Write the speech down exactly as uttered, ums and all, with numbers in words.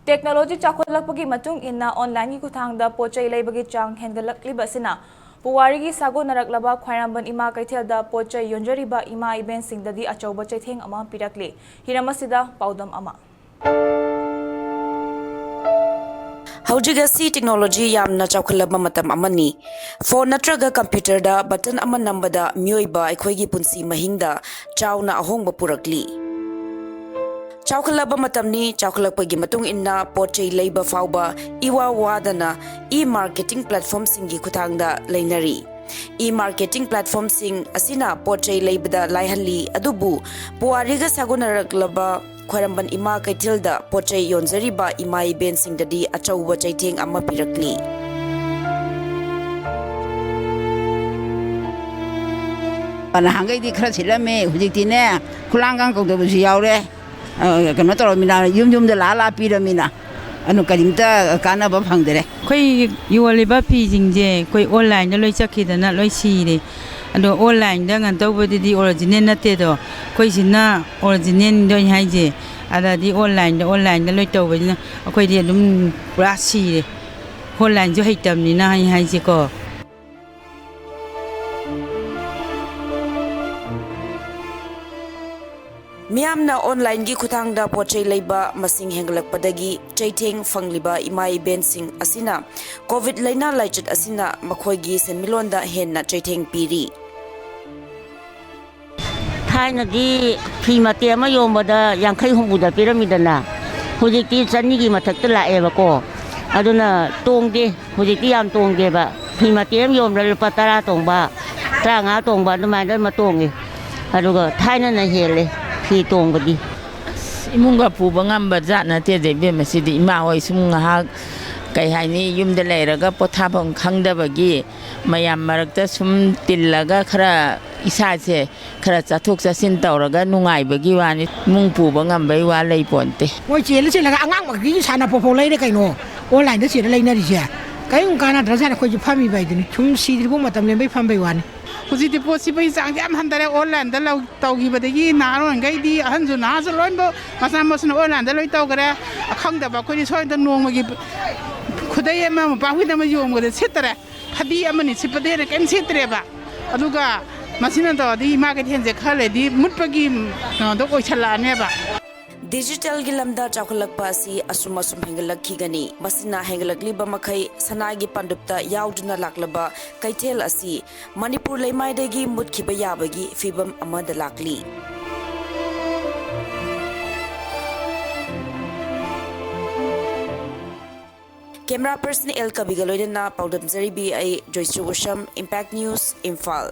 Technology ꯆꯥꯎꯈꯠꯂꯛꯄꯒꯤ ꯃꯇꯨꯡ ꯏꯟꯅ ꯑꯣꯟꯂꯥꯏꯟꯒꯤ ꯈꯨꯠꯊꯥꯡꯗ ꯄꯣꯠ ꯆꯩ ꯂꯩꯕꯒꯤ ꯆꯥꯡ ꯍꯦꯟꯒꯠꯂꯛꯂꯤꯕ ꯑꯁꯤꯅ ꯄꯨꯋꯥꯔꯤꯒꯤ ꯁꯥꯒꯣꯟꯅꯔꯛꯂꯕ ꯈ꯭ꯋꯥꯏꯔꯝꯕꯟ ꯏꯃꯥ ꯀꯩꯊꯦꯜꯗ ꯄꯣꯠ ꯆꯩ ꯌꯣꯟꯖꯔꯤꯕ ꯏꯃꯥ ꯏꯕꯦꯟꯁꯤꯡꯗꯗꯤ ꯑꯆꯧꯕ ꯆꯩꯊꯦꯡ ꯑꯃ ꯄꯤꯔꯛꯂꯤ꯫ ꯍꯤꯔꯝ ꯑꯁꯤꯗ ꯄꯥꯎꯗꯝ ꯑꯃ꯫ ꯍꯧꯖꯤꯛ ꯑꯁꯤ ꯇꯦꯛꯅꯣꯂꯣꯖꯤ ꯌꯥꯝꯅ ꯆꯥꯎꯈꯠꯂꯕ ꯃꯇꯝ ꯑꯃꯅꯤ꯫ ꯐꯣꯟ ꯅꯠꯇ꯭ꯔꯒ ꯀꯝꯄ꯭ꯌꯨꯇꯔꯗ ꯕꯇꯟ ꯑꯃ ꯅꯝꯕꯗ ꯃꯤꯑꯣꯏꯕ ꯑꯩꯈꯣꯏꯒꯤ ꯄꯨꯟꯁꯤ ꯃꯍꯤꯡꯗ ꯆꯥꯎꯅ ꯑꯍꯣꯡꯕ ꯄꯨꯔꯛꯂꯤ꯫ ꯆꯥꯎꯈꯠꯂꯕ ꯃꯇꯝꯅꯤ, ꯆꯥꯎꯈꯠꯂꯛꯄꯒꯤ ꯃꯇꯨꯡ ꯏꯟꯅ ꯄꯣꯠ ꯆꯩ ꯂꯩꯕ ꯐꯥꯎꯕ ꯏꯋꯥ ꯋꯥꯗꯅ e-marketing platformꯁꯤꯡꯒꯤ ꯈꯨꯠꯊꯥꯡꯗ ꯂꯩꯅꯔꯤ꯫ E-marketing platformꯁꯤꯡ ꯑꯁꯤꯅ ꯄꯣꯠ ꯆꯩ ꯂꯩꯕꯗ ꯂꯥꯏꯍꯜꯂꯤ, ꯑꯗꯨꯕꯨ ꯄꯨꯋꯥꯔꯤꯒ ꯁꯥꯒꯣꯟꯅꯔꯛꯂꯕ ꯈ꯭ꯋꯥꯏꯔꯝꯕꯟ ꯏꯃꯥ ꯀꯩꯊꯦꯜꯗ ꯄꯣꯠ ꯆꯩ ꯌꯣꯟꯖꯔꯤꯕ ꯏꯃꯥ ꯏꯕꯦꯟꯁꯤꯡꯗꯗꯤ ꯑꯆꯧꯕ ꯆꯩꯊꯦꯡ ꯑꯃ ꯄꯤꯔꯛꯂꯤ꯫ ꯅꯍꯥꯟꯈꯩꯗꯤ ꯈꯔ ꯁꯤꯠꯂꯝꯃꯦ, ꯍꯧꯖꯤꯛꯇꯤꯅꯦ, ꯈꯨꯂꯥꯡꯒ ꯀꯧꯗꯕꯁꯨ ꯌꯥꯎꯔꯦ꯫ ꯑ, ꯀꯩꯅꯣ ꯇꯧꯔꯃꯤꯅ, ꯌꯨꯝ ꯌꯨꯝꯗ ꯂꯥꯛꯑ ꯂꯥꯛꯑ ꯄꯤꯔꯃꯤꯅ, ꯑꯗꯨ ꯀꯔꯤꯝꯇ ꯀꯥꯟꯅꯕ ꯐꯪꯗꯔꯦ꯫ ꯑꯩꯈꯣꯏ ꯌꯣꯜꯂꯤꯕ ꯐꯤꯁꯤꯡꯁꯦ ꯑꯩꯈꯣꯏ ꯑꯣꯟꯂꯥꯏꯟꯗ ꯂꯣꯏ ꯆꯠꯈꯤꯗꯅ ꯂꯣꯏ ꯁꯤꯔꯦ꯫ ꯑꯗꯣ ꯑꯣꯟꯂꯥꯏꯟꯗ ꯀꯩꯅꯣ ꯇꯧꯕꯗꯨꯗꯤ ꯑꯣꯔꯤꯖꯤꯅꯦꯜ ꯅꯠꯇꯦꯗꯣ, ꯑꯩꯈꯣꯏꯁꯤꯅ ꯑꯣꯔꯤꯖꯤꯅꯦꯜꯗꯣ ꯑꯩ ꯍꯥꯏꯁꯦ꯫ ꯑꯗꯗꯤ ꯑꯣꯟꯂꯥꯏꯟꯗ, ꯑꯣꯟꯂꯥꯏꯟꯗ ꯂꯣꯏ ꯇꯧꯕꯅꯤꯅ ꯑꯩꯈꯣꯏꯗꯤ ꯑꯗꯨꯝ ꯄꯨꯔꯥ ꯁꯤꯔꯦ꯫ ꯑꯣꯟꯂꯥꯏꯟꯁꯨ ꯍꯩꯇꯕꯅꯤꯅ ꯑꯩ ꯍꯥꯏꯁꯦꯀꯣ꯫ ꯃꯤꯌꯥꯝꯅ ꯑꯣꯟꯂꯥꯏꯟꯒꯤ ꯈꯨꯠꯊꯥꯡꯗ ꯄꯣꯠ ꯆꯩ ꯂꯩꯕ ꯃꯁꯤꯡ ꯍꯦꯟꯒꯠꯂꯛꯄꯗꯒꯤ ꯆꯩꯊꯦꯡ ꯐꯪꯂꯤꯕ ꯏꯃꯥ ꯏꯕꯦꯟꯁꯤꯡ ꯑꯁꯤꯅ ꯀꯣꯚꯤꯗ ꯂꯥꯏꯅꯥ ꯂꯥꯏꯆꯠ ꯑꯁꯤꯅ ꯃꯈꯣꯏꯒꯤ ꯁꯦꯟꯃꯤꯠꯂꯣꯟꯗ ꯍꯦꯟꯅ ꯆꯩꯊꯦꯡ ꯄꯤꯔꯤ꯫ ꯊꯥꯏꯅꯗꯤ ꯐꯤ ꯃꯇꯦꯛ ꯑꯃ ꯌꯣꯟꯕꯗ ꯌꯥꯡꯈꯩ ꯍꯨꯝꯐꯨꯗ ꯄꯤꯔꯝꯃꯤꯗꯅ, ꯍꯧꯖꯤꯛꯇꯤ ꯆꯅꯤꯒꯤ ꯃꯊꯛꯇ ꯂꯥꯛꯑꯦꯕꯀꯣ꯫ ꯑꯗꯨꯅ ꯇꯣꯡꯗꯦ, ꯍꯧꯖꯤꯛꯇꯤ ꯌꯥꯝ ꯇꯣꯡꯗꯦꯕ꯫ ꯐꯤ ꯃꯇꯦꯛ ꯑꯃ ꯌꯣꯟꯕꯗ ꯂꯨꯄꯥ ꯇꯔꯥ ꯇꯣꯡꯕ, ꯇꯔꯥꯃꯉꯥ ꯇꯣꯡꯕ ꯑꯗꯨꯃꯥꯏꯅ ꯑꯃ ꯇꯣꯡꯉꯦ꯫ ꯑꯗꯨꯒ ꯊꯥꯏꯅꯅ ꯍꯦꯜꯂꯦ ꯐꯤ ꯇꯣꯡꯕꯗꯤ꯫ ꯑꯁ, ꯏꯃꯨꯡꯒ ꯄꯨꯕ ꯉꯝꯕ ꯖꯥꯠ ꯅꯠꯇꯦꯗ ꯏꯕꯦꯝꯃ, ꯁꯤꯗꯤ ꯏꯃꯥ ꯍꯣꯏ ꯁꯨꯝ ꯉꯥꯏꯍꯥꯛ, ꯀꯩ ꯍꯥꯏꯅꯤ, ꯌꯨꯝꯗ ꯂꯩꯔꯒ ꯄꯣꯊꯥꯐꯝ ꯈꯪꯗꯕꯒꯤ ꯃꯌꯥꯝ ꯃꯔꯛꯇ ꯁꯨꯝ ꯇꯤꯜꯂꯒ ꯈꯔ ꯏꯁꯥꯁꯦ ꯈꯔ ꯆꯠꯊꯣꯛ ꯆꯠꯁꯤꯟ ꯇꯧꯔꯒ ꯅꯨꯡꯉꯥꯏꯕꯒꯤ ꯋꯥꯅꯤ, ꯏꯃꯨꯡ ꯄꯨꯕ ꯉꯝꯕꯩ ꯋꯥ ꯂꯩ ꯄꯣꯟꯇꯦ꯫ ꯃꯣꯏ ꯆꯦꯜꯂ ꯆꯦꯜꯂꯒ ꯑꯉꯥꯡꯃꯛꯀꯤ ꯁꯥꯟꯅꯄꯣꯠ ꯐꯥꯎ ꯂꯩꯔꯦ ꯀꯩꯅꯣ, ꯑꯣꯟꯂꯥꯏꯟꯗ ꯆꯦꯜꯂ ꯂꯩꯅꯔꯤꯁꯦ꯫ ꯀꯔꯤꯝ ꯀꯥꯟꯅꯗ꯭ꯔꯖꯥꯠꯅꯤ, ꯑꯩꯈꯣꯏꯁꯨ ꯐꯝꯃꯤꯕ ꯍꯥꯏꯗꯨꯅꯤ, ꯁꯨꯝ ꯁꯤꯗ꯭ꯔꯤꯐꯥꯎ ꯃꯇꯝ ꯂꯦꯟꯕꯩ ꯐꯝꯕꯩ ꯋꯥꯅꯤ꯫ ꯍꯧꯖꯤꯛꯇꯤ ꯄꯣꯠ ꯁꯤꯠꯄꯒꯤ ꯆꯥꯡꯁꯦ ꯌꯥꯝ ꯍꯟꯊꯔꯦ꯫ ꯑꯣꯟꯂꯥꯏꯟꯗ ꯂꯧ ꯇꯧꯈꯤꯕꯗꯒꯤ ꯅꯍꯥꯔꯣꯟꯈꯩꯗꯤ, ꯑꯍꯟꯁꯨ ꯅꯍꯥꯁꯨ ꯂꯣꯏꯅꯃꯛ ꯃꯁꯥ ꯃꯁꯥꯅ ꯑꯣꯟꯂꯥꯏꯟꯗ ꯂꯣꯏ ꯇꯧꯈꯔꯦ꯫ ꯑꯈꯪꯗꯕ ꯑꯩꯈꯣꯏꯗꯤ ꯁ꯭ꯋꯥꯏꯗ ꯅꯣꯡꯃꯒꯤ ꯈꯨꯗꯩ ꯑꯃ ꯃꯣꯝꯄꯥꯛ ꯐꯤꯗꯛ ꯑꯃ ꯌꯣꯟꯕꯗ ꯁꯤꯠꯇꯔꯦ꯫ ꯐꯗꯤ ꯑꯃꯅꯤ ꯁꯤꯠꯄꯗꯩ ꯍꯦꯟꯅ ꯀꯔꯤꯝ ꯁꯤꯠꯇ꯭ꯔꯦꯕ꯫ ꯑꯗꯨꯒ ꯃꯁꯤꯅ ꯇꯧꯔꯗꯤ ꯏꯃꯥ ꯀꯩꯊꯦꯜꯁꯦ ꯈꯔ ꯂꯩꯔꯗꯤ ꯃꯨꯠꯄꯒꯤ ꯀꯩꯅꯣꯗꯣ ꯑꯣꯏꯁꯜꯂꯛꯑꯅꯦꯕ꯫ ꯗꯤꯖꯤꯇꯦꯜꯒꯤ ꯂꯝꯗ ꯆꯥꯎꯈꯠꯂꯛꯄ ꯑꯁꯤ ꯑꯁꯨꯝ ꯑꯁꯨꯝ ꯍꯦꯟꯒꯠꯂꯛꯈꯤꯒꯅꯤ꯫ ꯃꯁꯤꯅ ꯍꯦꯟꯒꯠꯂꯛꯂꯤꯕ ꯃꯈꯩ ꯁꯅꯥꯒꯤ ꯄꯥꯟꯗꯨꯞꯇ ꯌꯥꯎꯗꯨꯅ ꯂꯥꯛꯂꯕ ꯀꯩꯊꯦꯜ ꯑꯁꯤ ꯃꯅꯤꯄꯨꯔ ꯂꯩꯃꯥꯏꯗꯒꯤ ꯃꯨꯠꯈꯤꯕ ꯌꯥꯕꯒꯤ ꯐꯤꯕꯝ ꯑꯃꯗ ꯂꯥꯛꯂꯤ꯫ ꯀꯦꯃꯦꯔꯥ ꯄꯔꯁꯟ ꯑꯦꯜ ꯀꯕꯤꯒ ꯂꯣꯏꯅꯅ ꯄꯥꯎꯗꯝꯖꯔꯤꯕꯤ ꯑꯩ ꯖꯣꯏꯁ꯭ꯔꯤ ꯋꯁꯝ, ꯏꯝꯄꯦꯛ ꯅ꯭ꯌꯨꯁ, ꯏꯝꯐꯥꯜ꯫